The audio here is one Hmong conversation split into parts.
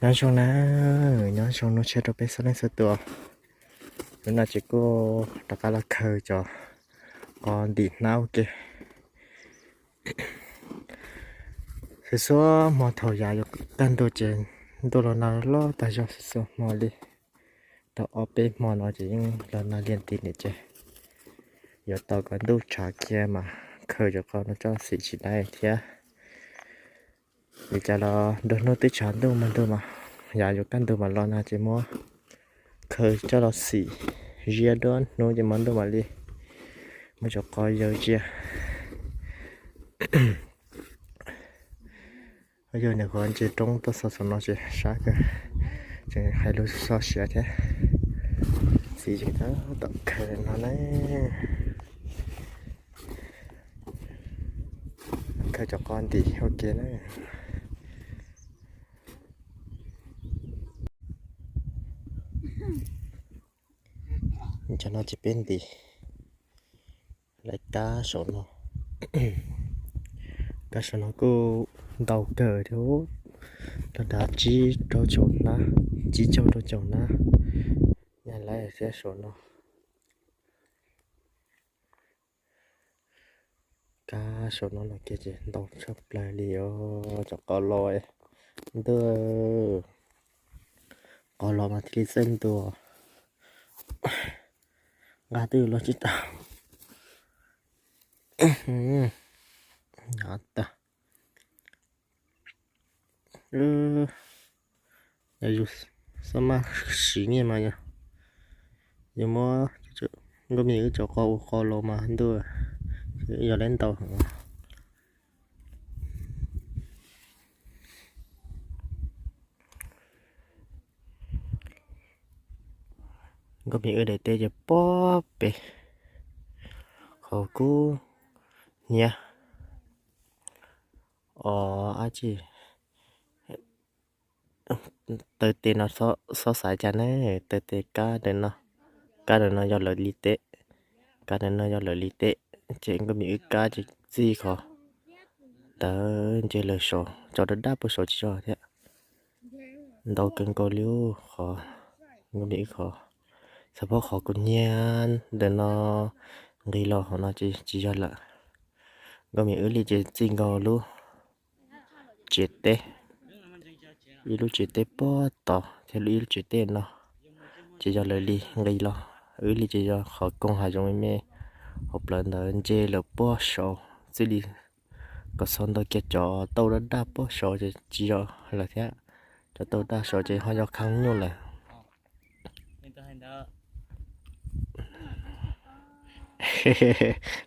Nyob zoo na, nyob zoo hnub tshiab rau peb txhua leej txhua tus. Hnub no ces kuj rov qab los khaws cov qos ntim hnab ua ke. Xub xuab hmo thaum yav yuav kaj ntug ces ntuj los nag loj tag zog xub xuab hmo li. Tau ob peb hmo no ces yeej los nag liag ti niam ces yuav tau kom ntuj tshav kiag mas khaws cov qos no coj xim tsis dai thiab. Li cas los nruab hnub twb tshav ntuj mas ntuj mas, yav yuav kaj ntug mas los nag ces muab khaws coj los xim, ziab duab hnub ces mas ntuj mam li muab cov qos yaws cia. Yog niam qhuav ntsia roob tuaj xauv xauv no ces sab kawg, tseem hais lus xov siav thiab. Txiv tseem tab tom khaws no na, khaws cov qos ntim ua ke na. Cov no ces peb ntim lawv kab saum no. Kab saum no kuj ntau kawg thiab, rau dav tsib rau caum hnab, tsib caug rau caum hnab. Nyaj lawv thiab saum no. Kab saum no no kiag ces ntau tshaj plaws li os, cov qos los ntuj, qos los mas thiaj li txawj ntua. Nqa twb yuav luag tsis tau. Nyob tag. Yog yus xab maj siv nyiaj mas yog yus muab Nkauj Mim wb cov qos ua qos los mas ntuj, yog lawv ntau heev. Nkauj Mim wb daim teb ces pob pem qhov kub hnyiab os dab tsi. Taw tes no xob xaiv cas ne, taw tes kab ntawm no, kab ntawm no yog lawv li teb, kab ntawm no yog lawv li teb, ces Nkauj Mim wb kab ces txij qhov ntawd nce lawm saud, cov daj daj puag saud tsis yog thiab. Ntau kawg nkaus li qhov, Nkauj Mim wb qhov, xav phob qhov kuv nyiag ntawm no nqis los hauv no ces tsis yog lawm. Nkauj Mim wb li ces txij nkaus lub tsev teb, ib lub tsev teb puag tod thiab ib lub tsev teb no, ces yog lawv li nqis los, wb li ces yog qhov koog hav zoov me me hauv plawv ntawd nce lawm puag saud, txij li kom txog ntawm kiag cov tauj daj daj puag saud ces tsis yog lawm thiab. Cov tauj daj saud ces ho yog khab nyuj lawm.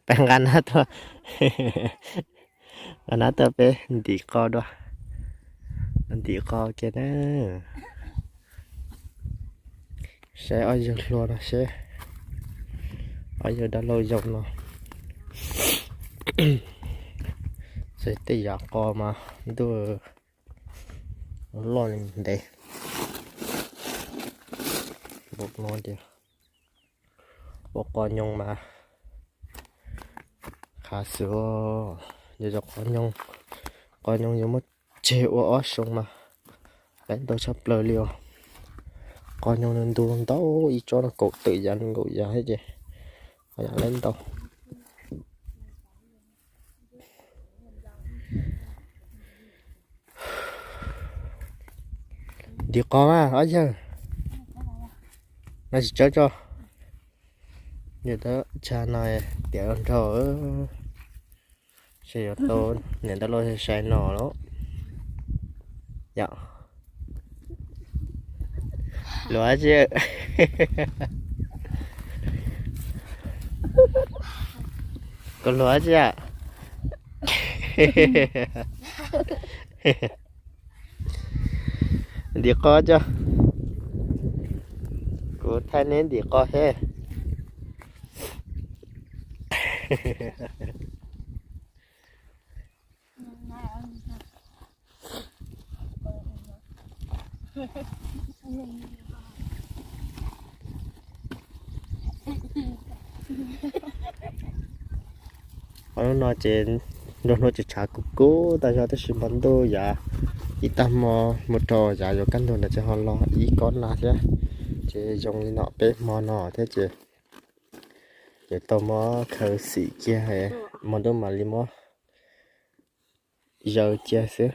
Peb nqa nab tuaj, nqa nab tuaj peb ntim qos dua, ntim qos kiag na. Saib ob yawg hluas no seb, ob yawg dab laug yau no, saib tej yam qos mas ntuj loj li ntev. Npaum no tias ua qos nyoos mas qhav xwb, yog cov qos nyoos, qos nyoos yuav muab tseg ua ob xyoo mas lawv ntau tshaj plaws li os. Qos nyoos nws ntu ntau, ib tsob no kaum tawm yam nkaum yam thiab ces qos nyoos lawv ntau. Ntim qos mas ob yawg, no tsis tsawb tso, yog tab tsha no tiav los nrog, ces yuav tau niam ntawd los sai no los yom. Luag tsi, koj luag tsi a? Ntim qos tso, kuv thaij neb ntim qos thiab. Qhov lub no ces Nruab hnub tseem tshav kub kub tag zog tab sis hmo ntuj yav ib tag hmo mus rau yav yuav kaj ntug ntawd ces ho los ib kob nag thiab. Ces zoo li no peb hmo no thiab ces yuav tau muab khaws xim kiag, hmo ntuj mam li muab yaws cia xwb.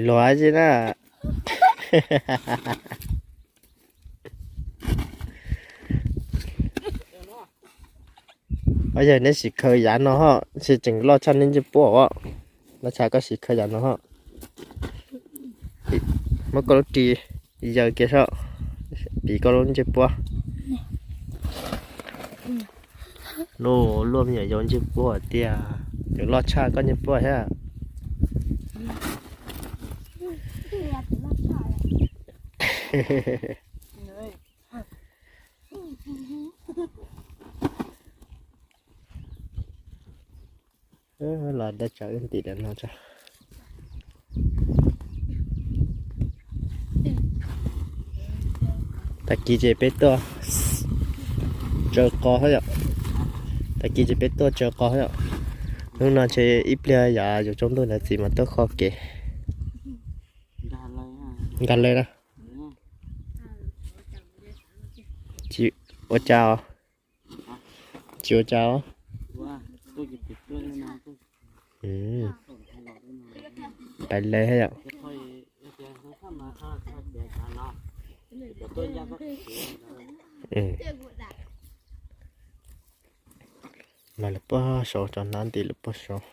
Luag tsi na. Os, yog neb sim khaws yav no ho, tsis tseem loj tshaj neb ncej puab os. Loj tshaj koj sim khaws yav no ho. Muab koj lub ris yaws kiag saib, piv koj lub ncej puab. Luaj, luaj me nyuam yaus ncej puab tiag, nws loj tshaj koj ncej puab thiab. Los dab tsav wb ntim ntawm no tso. Tag kis ces peb tuaj tsaws qos thiab yom. Tag kis ces peb tuaj tsaws qos thiab yom. Hnub no ces ib pliag yav yuav tsaus ntuj ntawd txiv mas tuaj kho kev. Nkag lawm na. Tsis ua cas os. Tsis ua cas os. Pais le thiab yom. Mas lawv puag saud, tso hnab ntim lawv puag saud.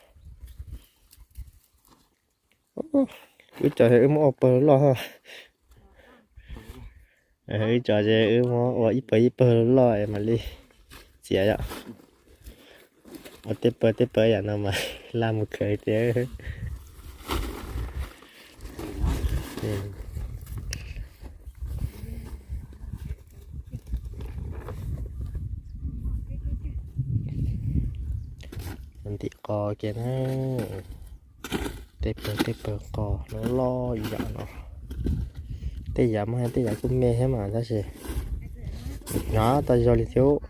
Wb cov wb muab ua pawg loj. Wb cov ces wb muab ua ib pawg ib pawg loj es mam li txiav yom. Ua tej pawg tej pawg yam no mas laj mus khaws tiag. Ntim qos kiag na. Tej pawg tej pawg qos loj loj ib yam no. Tej yav mas tej yav kuj me thiab mas tab sis hnyav tau zog li thiab.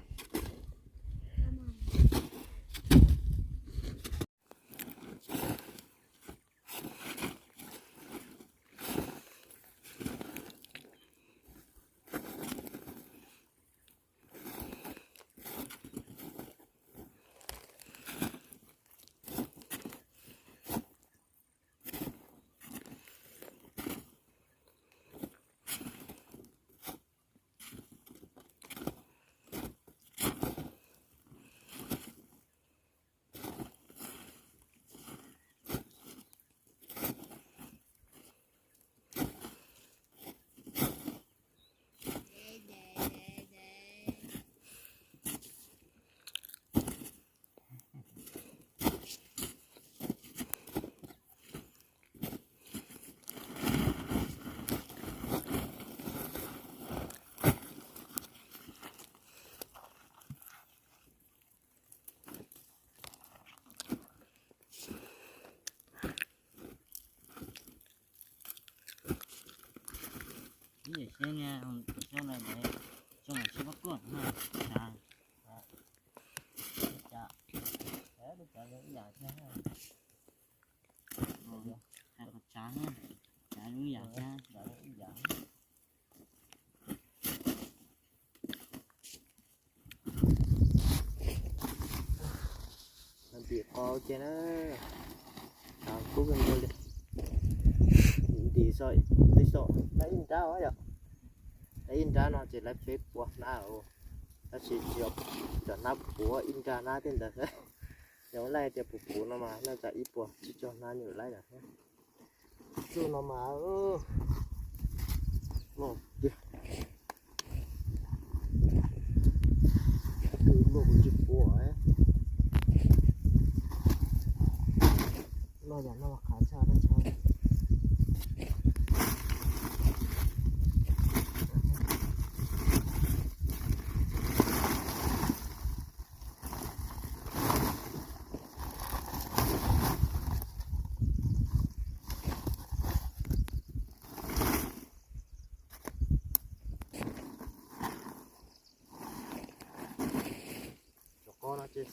Ntim qos ua ke na, tshav kub kawg nkaus li. Ntim xo, ib xo, dab ib nrab yom. Dab ib nrab no ces lawv peb puas hnab, tab sis tsis yog cov hnab puav ib nrab hnab tej ntawd. Yog laij tias puas puav no mas nej tsam ib puas tsib caug hnab nyuam laij lawm. Txuj no mas loj tiag, luaj kuv tsis puas. Loj yam no mas qhav tshaj tshaj.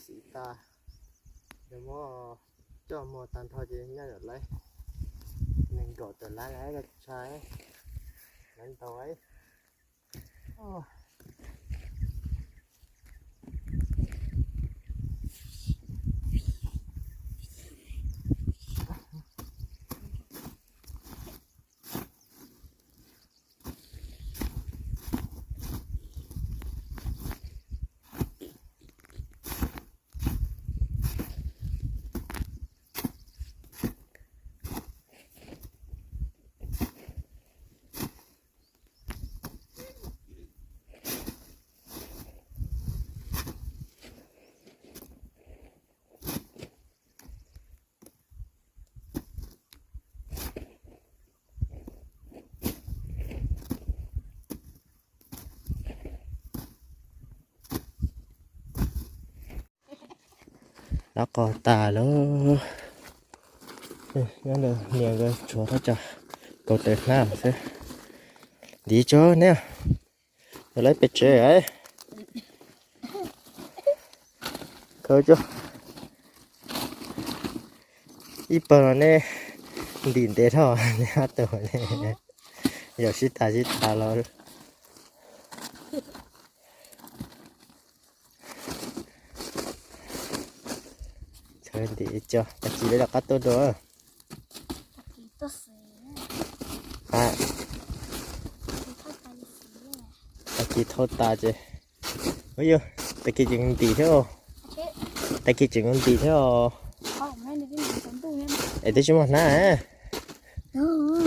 Xim tas, yog muab coj muag tag nrho ces nyob ntawm lawv nees nkaum tawm lab lawv tshai, lawv ntau. Lab qos tas lawm. Nyob ntawm niam nkawd tshuav thaj tsam kaum tawm hnab xwb. Ntiv tso neb, yog lawv pem tsev. Khaws tso. Ib pawg no nej ntim ntev dhau, neb ob tug ne, yog sib tas sib tas los. Khaws ntim tso, tag kis peb rov qab tuaj dua. Tag kis thau tas ces, ua yog, tag kis tseem ntim thiab os. Tag kis tseem ntim thiab os. Es twb tsis muaj hnab.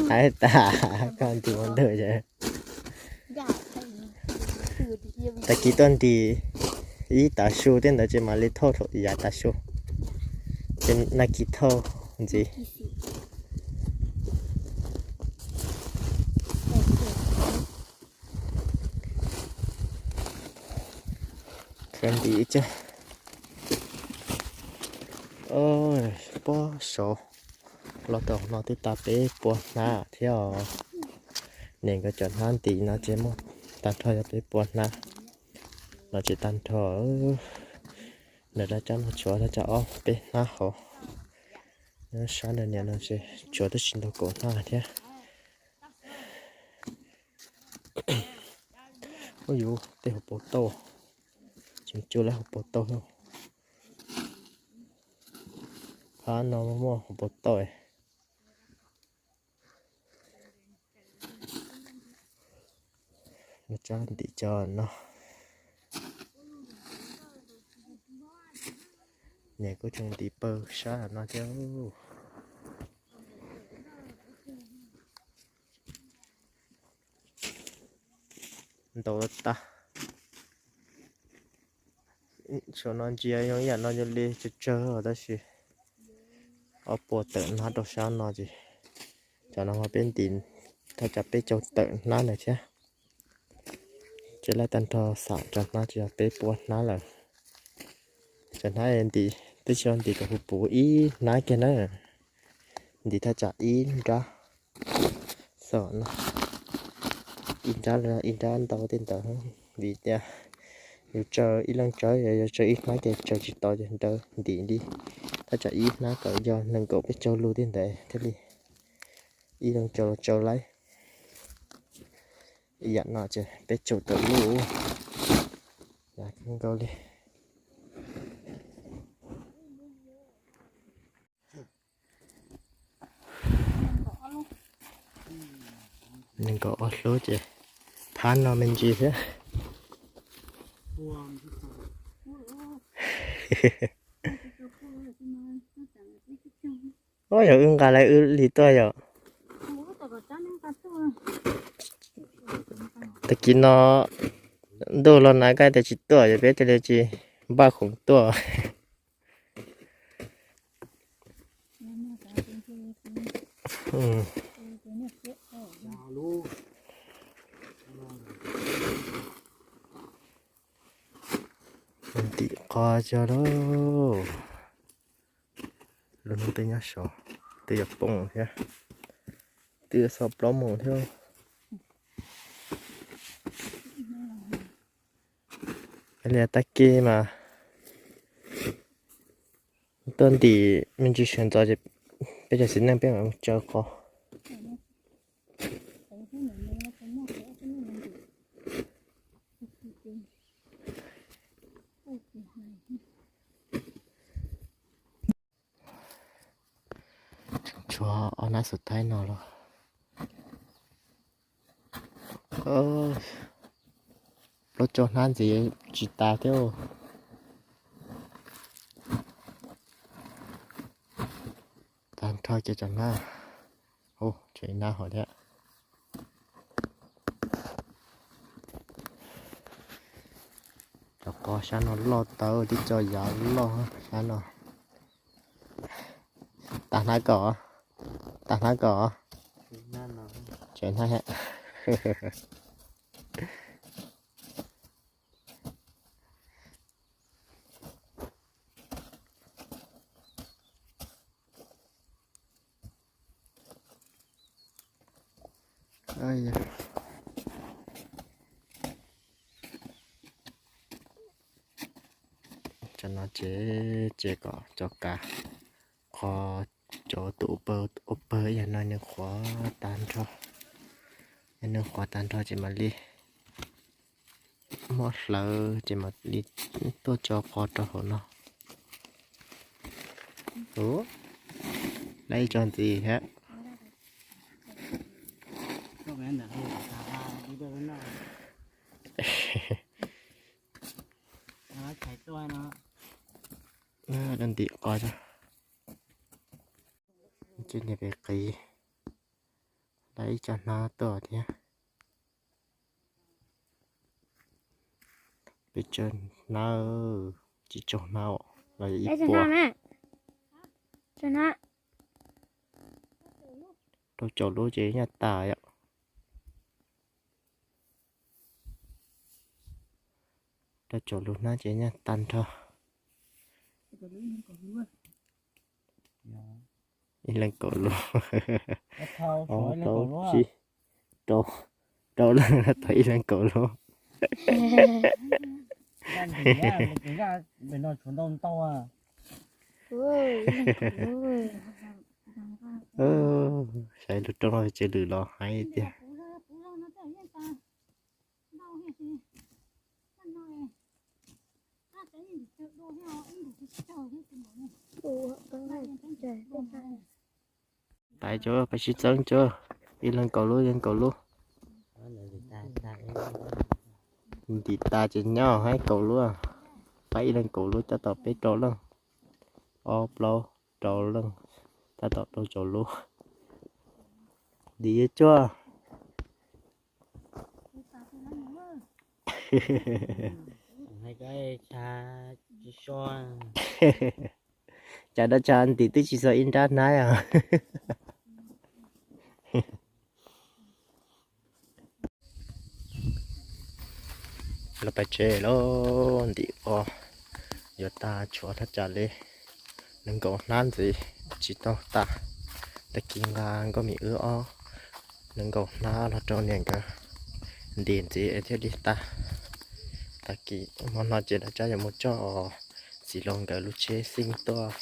Hais tas, koj ntim ua ntej ces. Tag kis tuaj ntim ib tav su tej ntawd ces mam li thauj thaum yav tav su. Ces nag kis thauj ntxiv. Khaws ntim tso. Pob saud los tau no twb tas peb puas hnab thiab os. Niam nkawd cov hnab ntim no ces muaj tag nrho yog peb puas hnab. No ces tag nrho, nws rab cab no tshuav rab cab ob peb hnab hauv. Nyob sab ntawm niam no ces tshuav twb tsis ntau kaum hnab thiab. Ua yus tej hauv paus tauj, tseem cuj lawv hauv paus tauj. Phab no muaj hauv paus tauj. Nws tso ntim tso no. Niam kuj tseem ntim pawg sab no thiab. Ntau tag. Saum no ntsia zoo ib yam no yog li tsawg tsawg tab sis ob puas tawm hnab rau sab no ces cov no mas peb ntim thaj tsam peb caug tawm hnab ntawd thiab. Ces lawv tag nrho xam cov hnab ces yog peb puas hnab lawm. Cov hnab ntim twb tsis yog ntim kom puv puv ib hnab kiag na. Ntim thaj tsam ib nrab, xom no, ib nrab, ib nrab ntau tej ntawd. Vim tias yus tsaws ib leeg tsaws, yog tsaws ib hnab ces tsaws tsis tau ces nrawv ntim li thaj tsam ib hnab kom yog nees nkaum peb caug lus tej ntawd thiaj li ib leeg tsaws los tsaws laib. Ib yam no ces peb caug tawm lub, kawg nkaus li. Nees nkaum ob hlub ces phab no me ntsis thiab. Ua yog wb nqa lawv wb li tuaj yom. Tag kis no ntuj los nag koj tias tsis tuaj yog peb thiaj li tsis npaj khoom tuaj. Ntim qos tso lauj. Lub hnub twb nyob saud, twb yuav poob thiab, twb yuav xaus plaub moos thiab. Li tag kis mas Tuaj ntim me ntsis sawv ntxov ces peb cov txiv neej peb mam tsaws qos. Tshuav ob hnab xus thaib no los. Plaub caug hnab ntxiv tsis tas thiab. Tag nrho ces cov hnab, tseem ib hnab hauv thiab. Cov qos sab no loj tawv, tib co yav loj sab no. Tag hnab kom, tag hnab kom, tseem hnab thiab. Cov no ces, ces kom cov kav qhov, cov tus ua pawg, ua pawg ib yam no nws qhuav tag nrho. Yog nws qhuav tag nrho ces mam li muab hlawv ces mam li tuaj tso qos rau hauv no. Ub, lawv ib co ntxiv thiab. Ntim qos, ces niag pem qiv, lawv ib co hnab tuaj thiab. Peb tsaws hnab, tsis tsaug hnab los yog ib puas. Rau caum lub ces nyaj tas yom. Rau caum lub hnab ces nyaj tag nrho. Ib leeg kaum lub. Ob plaub tsib rau, rau leeg tau ib leeg kaum lub. Saib lub roob no ces lwm los heev tiag. Tais cov peb sib txeeb cov, ib leeg kaum lub, ib leeg kaum lub. Ntim tas ces nyob hais kaum lub, pab ib leeg kaum lub tab tom peb rau leej, ob plaub rau leej, tab tom rau caum lub. Ntim cuag. Cas dab tsi ntim twb tsis txog ib nrab hnab os. Los pais tsev lawm, ntim qos yuav tag tshuav thaj tsam li nees nkaum hnab ntxiv tsis tau tas. Tag kis nqa nkauj mim wb ob nees nkaum hnab los rau niam nkawd ntim ntxiv es thiaj li tas. Tag kis hmo no ces lawv tsab yuav mus coj txiv laus nkawd lub tsheb xib tuaj,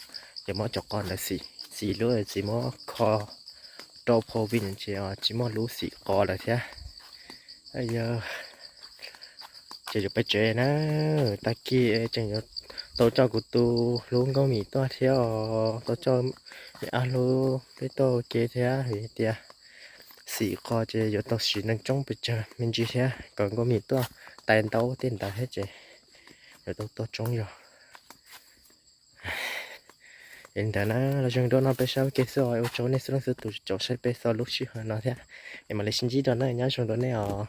yuav muab cov qos ntawd xim, xim lub txiv muab kho rau pho vin ces tsis muaj lub xim qos lawm thiab. Yog ces yuav peb tsev na, tag kis tseem yuav tau coj kuv tus hlub nkauj mim tuaj thiab os, tau coj niam ab hlub peb tuaj ua ke thiab vim tias xim qos ces yuav tau siv neeg tsoob pes tsawg me ntsis thiab kom nkauj mim tuaj tais ntaub tej ntawd thiab ces yuav tau tuaj tsoob zog. Es ntawd na, los zoo dua no peb saib ua ke xwb os, ua tsaug nej txhua leej txhua tus caum saib peb txog lub sij hawm no thiab. Es mam li sib ntsib dua na, nyob zoo dua nej os.